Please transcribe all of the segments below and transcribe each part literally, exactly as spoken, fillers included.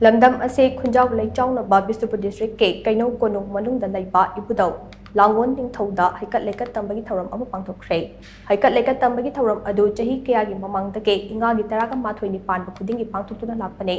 ꯂꯝꯗꯝ ꯑꯁꯤ ꯈꯨꯟꯖꯥꯎ ꯂꯩꯆꯥꯎꯅꯕ ꯕꯤꯁꯅꯨꯄꯨꯔ ꯗꯤꯁꯇ꯭ꯔꯤꯛꯀꯤ ꯀꯩꯅꯧ ꯀꯣꯅꯨꯡ ꯃꯅꯨꯡꯗ ꯂꯩꯕ ꯏꯕꯨꯙꯧ ꯂꯥꯡꯒꯣꯜ ꯅꯤꯡꯊꯧꯗ ꯍꯩꯀꯠ ꯂꯩꯀꯠ ꯇꯝꯕꯒꯤ ꯊꯧꯔꯝ ꯑꯃ ꯄꯥꯡꯊꯣꯛꯈ꯭ꯔꯦ꯫ ꯍꯩꯀꯠ ꯂꯩꯀꯠ ꯇꯝꯕꯒꯤ ꯊꯧꯔꯝ ꯑꯗꯨ ꯆꯍꯤ ꯀꯌꯥꯒꯤ ꯃꯃꯥꯡꯗꯒꯤ ꯏꯉꯥꯒꯤ ꯇꯔꯥꯒ ꯃꯥꯊꯣꯏꯅꯤ ꯄꯥꯟꯕ ꯈꯨꯗꯤꯡꯒꯤ ꯄꯥꯡꯊꯣꯛꯇꯨꯅ ꯂꯥꯛꯄꯅꯤ꯫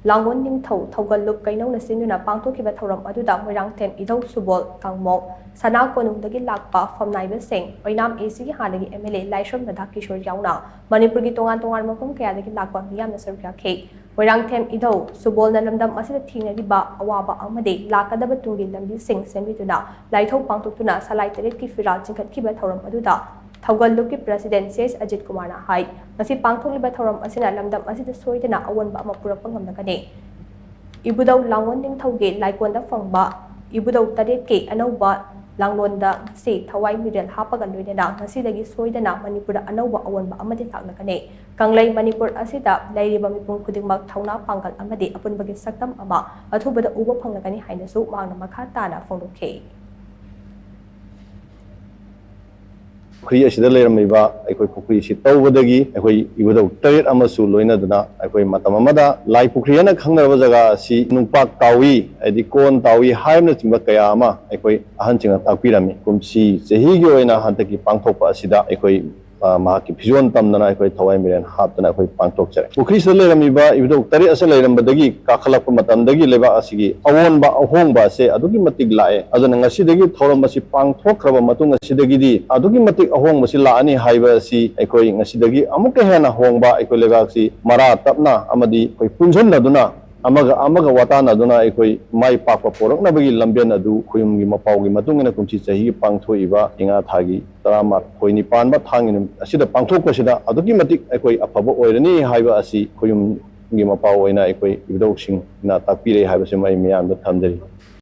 ꯂꯥꯡꯒꯣꯜ ꯅꯤꯡꯊꯧ ꯊꯧꯒꯜꯂꯨꯞ ꯀꯩꯅꯧꯅ ꯁꯤꯟꯗꯨꯅ ꯄꯥꯡꯊꯣꯛꯈꯤꯕ ꯊꯧꯔꯝ ꯑꯗꯨꯗ ꯃꯣꯏꯔꯥꯡꯊꯦꯝ ꯏꯙꯧ ꯁꯨꯕꯣꯜ ꯀꯥꯡꯃꯣ, ꯁꯅꯥ ꯀꯣꯅꯨꯡꯗꯒꯤ ꯂꯥꯛꯄ ꯐꯝꯅꯥꯏꯕꯁꯤꯡ, ꯑꯣꯏꯅꯥꯝ ꯑꯦ ꯁꯤꯒꯤ ꯍꯥꯟꯅꯒꯤ ꯑꯦꯝ ꯑꯦꯜ ꯑꯦ ꯂꯥꯏꯁ꯭ꯔꯝ ꯔꯥꯙꯥꯀꯤꯁꯣꯔ ꯌꯥꯎꯅ ꯃꯅꯤꯄꯨꯔꯒꯤ ꯇꯣꯉꯥꯟ ꯇꯣꯉꯥꯟꯕ ꯃꯐꯝ ꯀꯌꯥꯗꯒꯤ ꯂꯥꯛꯄ ꯃꯤꯌꯥꯝꯅ ꯁꯔꯨꯛ ꯌꯥꯈꯤ꯫ ꯃꯣꯏꯔꯥꯡꯊꯦꯝ ꯏꯙꯧ ꯁꯨꯕꯣꯜꯅ ꯂꯝꯗꯝ ꯑꯁꯤꯗ ꯊꯦꯡꯅꯔꯤꯕ ꯑꯋꯥꯕ ꯑꯃꯗꯤ ꯂꯥꯛꯀꯗꯕ ꯇꯨꯡꯒꯤ ꯂꯝꯕꯤꯁꯤꯡ ꯁꯦꯝꯕꯤꯗꯨꯅ ꯂꯥꯏꯊꯧ ꯄꯥꯡꯊꯣꯛꯇꯨꯅ ꯁꯂꯥꯏ ꯇꯔꯦꯠꯀꯤ ꯐꯤꯔꯥꯜ ꯆꯤꯡꯈꯠꯈꯤꯕ ꯊꯧꯔꯝ ꯑꯗꯨꯗ ꯊꯧꯒꯜꯂꯨꯞꯀꯤ ꯄ꯭ꯔꯁꯤꯗꯦꯟ ꯁꯤ ꯑꯦꯁ ꯑꯖꯤꯠ ꯀꯨꯃꯥꯔꯅ ꯍꯥꯏ, ꯃꯁꯤ ꯄꯥꯡꯊꯣꯛꯂꯤꯕ ꯊꯧꯔꯝ ꯑꯁꯤꯅ ꯂꯝꯗꯝ ꯑꯁꯤꯗ ꯁꯣꯏꯗꯅ ꯑꯑꯣꯟꯕ ꯑꯃ ꯄꯨꯔꯛꯄ ꯉꯝꯂꯒꯅꯤ꯫ ꯏꯕꯨꯙꯧ ꯂꯥꯡꯒꯣꯜ ꯅꯤꯡꯊꯧꯒꯤ ꯂꯥꯏꯀꯣꯟꯗ ꯐꯪꯕ ꯏꯕꯨꯙꯧ ꯇꯔꯦꯠꯀꯤ ꯑꯅꯧꯕ ꯂꯥꯡꯂꯣꯟꯗ ꯉꯁꯤ ꯊꯋꯥꯏ ꯃꯤꯔꯦꯜ ꯍꯥꯞꯄꯒ ꯂꯣꯏꯅꯅ ꯉꯁꯤꯗꯒꯤ ꯁꯣꯏꯗꯅ ꯃꯅꯤꯄꯨꯔꯗ ꯑꯅꯧꯕ ꯑꯑꯣꯟꯕ ꯑꯃꯗꯤ ꯂꯥꯛꯂꯒꯅꯤ꯫ ꯀꯪꯂꯩ ꯃꯅꯤꯄꯨꯔ ꯑꯁꯤꯗ ꯂꯩꯔꯤꯕ ꯃꯤꯄꯨꯝ ꯈꯨꯗꯤꯡꯃꯛ ꯊꯧꯅꯥ ꯄꯥꯡꯒꯜ ꯑꯃꯗꯤ ꯑꯄꯨꯟꯕꯒꯤ ꯁꯛꯇꯝ ꯑꯃ ꯑꯊꯨꯕꯗ ꯎꯕ ꯐꯪꯂꯒꯅꯤ ꯍꯥꯏꯅꯁꯨ ꯃꯍꯥꯛꯅ ꯃꯈꯥ ꯇꯥꯅ ꯐꯣꯡꯗꯣꯛꯈꯤ꯫ ꯄꯨꯈ꯭ꯔꯤ ꯑꯁꯤꯗ ꯂꯩꯔꯝꯃꯤꯕ ꯑꯩꯈꯣꯏ ꯄꯨꯈ꯭ꯔꯤ ꯑꯁꯤ ꯇꯧꯕꯗꯒꯤ ꯑꯩꯈꯣꯏ ꯏꯕꯨꯙꯧ ꯇꯔꯦꯠ ꯑꯃꯁꯨ ꯂꯣꯏꯅꯗꯨꯅ ꯑꯩꯈꯣꯏ ꯃꯇꯝ ꯑꯃꯗ ꯂꯥꯏ ꯄꯨꯈ꯭ꯔꯤ ꯍꯥꯏꯅ ꯈꯪꯅꯔꯕ ꯖꯒꯥ ꯑꯁꯤ ꯅꯨꯡꯄꯥꯛ ꯇꯥꯎꯏ, ꯍꯥꯏꯗꯤ ꯀꯣꯟ ꯇꯥꯎꯏ ꯍꯥꯏꯕꯅꯆꯤꯡꯕ ꯀꯌꯥ ꯑꯃ ꯑꯩꯈꯣꯏ ꯑꯍꯟꯁꯤꯡꯅ ꯇꯥꯛꯄꯤꯔꯝꯃꯤ꯫ ꯀꯨꯝꯁꯤ ꯆꯍꯤꯒꯤ ꯑꯣꯏꯅ ꯍꯟꯗꯛꯀꯤ ꯄꯥꯡꯊꯣꯛꯄ ꯑꯁꯤꯗ ꯑꯩꯈꯣꯏ ꯑ, ꯃꯍꯥꯛꯀꯤ ꯐꯤꯖꯣꯜ ꯇꯝꯗꯅ ꯑꯩꯈꯣꯏ ꯊꯋꯥꯏ ꯃꯤꯔꯦꯟ ꯍꯥꯞꯇꯅ ꯑꯩꯈꯣꯏ ꯄꯥꯡꯊꯣꯛꯆꯔꯦ꯫ ꯄꯨꯈ꯭ꯔꯤꯁꯤꯗ ꯂꯩꯔꯝꯃꯤꯕ ꯏꯕꯨꯙꯧ ꯇꯔꯦꯠ ꯑꯁꯤ ꯂꯩꯔꯝꯕꯗꯒꯤ ꯀꯥꯈꯠꯂꯛꯄ ꯃꯇꯝꯗꯒꯤ ꯂꯩꯕꯥꯛ ꯑꯁꯤꯒꯤ ꯑꯑꯣꯟꯕ ꯑꯍꯣꯡꯕ ꯑꯁꯦ ꯑꯗꯨꯛꯀꯤ ꯃꯇꯤꯛ ꯂꯥꯛꯑꯦ꯫ ꯑꯗꯨꯅ ꯉꯁꯤꯗꯒꯤ ꯊꯧꯔꯝ ꯑꯁꯤ ꯄꯥꯡꯊꯣꯛꯈ꯭ꯔꯕ ꯃꯇꯨꯡ ꯑꯁꯤꯗꯒꯤꯗꯤ ꯑꯗꯨꯛꯀꯤ ꯃꯇꯤꯛ ꯑꯍꯣꯡꯕꯁꯤ ꯂꯥꯛꯑꯅꯤ ꯍꯥꯏꯕ ꯑꯁꯤ ꯑꯩꯈꯣꯏ ꯉꯁꯤꯗꯒꯤ ꯑꯃꯨꯛꯀ ꯍꯦꯟꯅ ꯍꯣꯡꯕ ꯑꯩꯈꯣꯏ ꯂꯩꯕꯥꯛꯁꯤ ꯃꯔꯥ ꯇꯞꯅ ꯑꯃꯗꯤ ꯑꯩꯈꯣꯏ ꯄꯨꯟꯁꯤꯟꯅꯗꯨꯅ ꯑꯃꯒ ꯑꯃꯒ ꯋꯥꯇꯥꯟꯅꯗꯨꯅ ꯑꯩꯈꯣꯏ ꯃꯥꯏ ꯄꯥꯛꯄ ꯄꯣꯔꯛꯅꯕꯒꯤ ꯂꯝꯕꯦꯟ ꯑꯗꯨ ꯈꯣꯌꯨꯝꯒꯤ ꯃꯄꯥꯎꯒꯤ ꯃꯇꯨꯡ ꯏꯟꯅ ꯀꯨꯝꯁꯤ ꯆꯍꯤꯒꯤ ꯄꯥꯡꯊꯣꯛꯏꯕ ꯏꯉꯥ ꯊꯥꯒꯤ ꯇꯔꯥꯃꯥꯊꯣꯏꯅꯤ ꯄꯥꯟꯕ ꯊꯥꯡꯒꯤ ꯅꯨꯃꯤꯠ ꯑꯁꯤꯗ ꯄꯥꯡꯊꯣꯛꯄꯁꯤꯗ ꯑꯗꯨꯛꯀꯤ ꯃꯇꯤꯛ ꯑꯩꯈꯣꯏ ꯑꯐꯕ ꯑꯣꯏꯔꯅꯤ ꯍꯥꯏꯕ ꯑꯁꯤ ꯈꯣꯌꯨꯝꯒꯤ ꯃꯄꯥꯎ ꯑꯣꯏꯅ ꯑꯩꯈꯣꯏ ꯏꯕꯨꯙꯧꯁꯤꯡꯅ ꯇꯥꯛꯄꯤꯔꯛꯏ ꯍꯥꯏꯕꯁꯤꯃ ꯑꯩ ꯃꯤꯌꯥꯝꯗ ꯊꯝꯖꯔꯤ꯫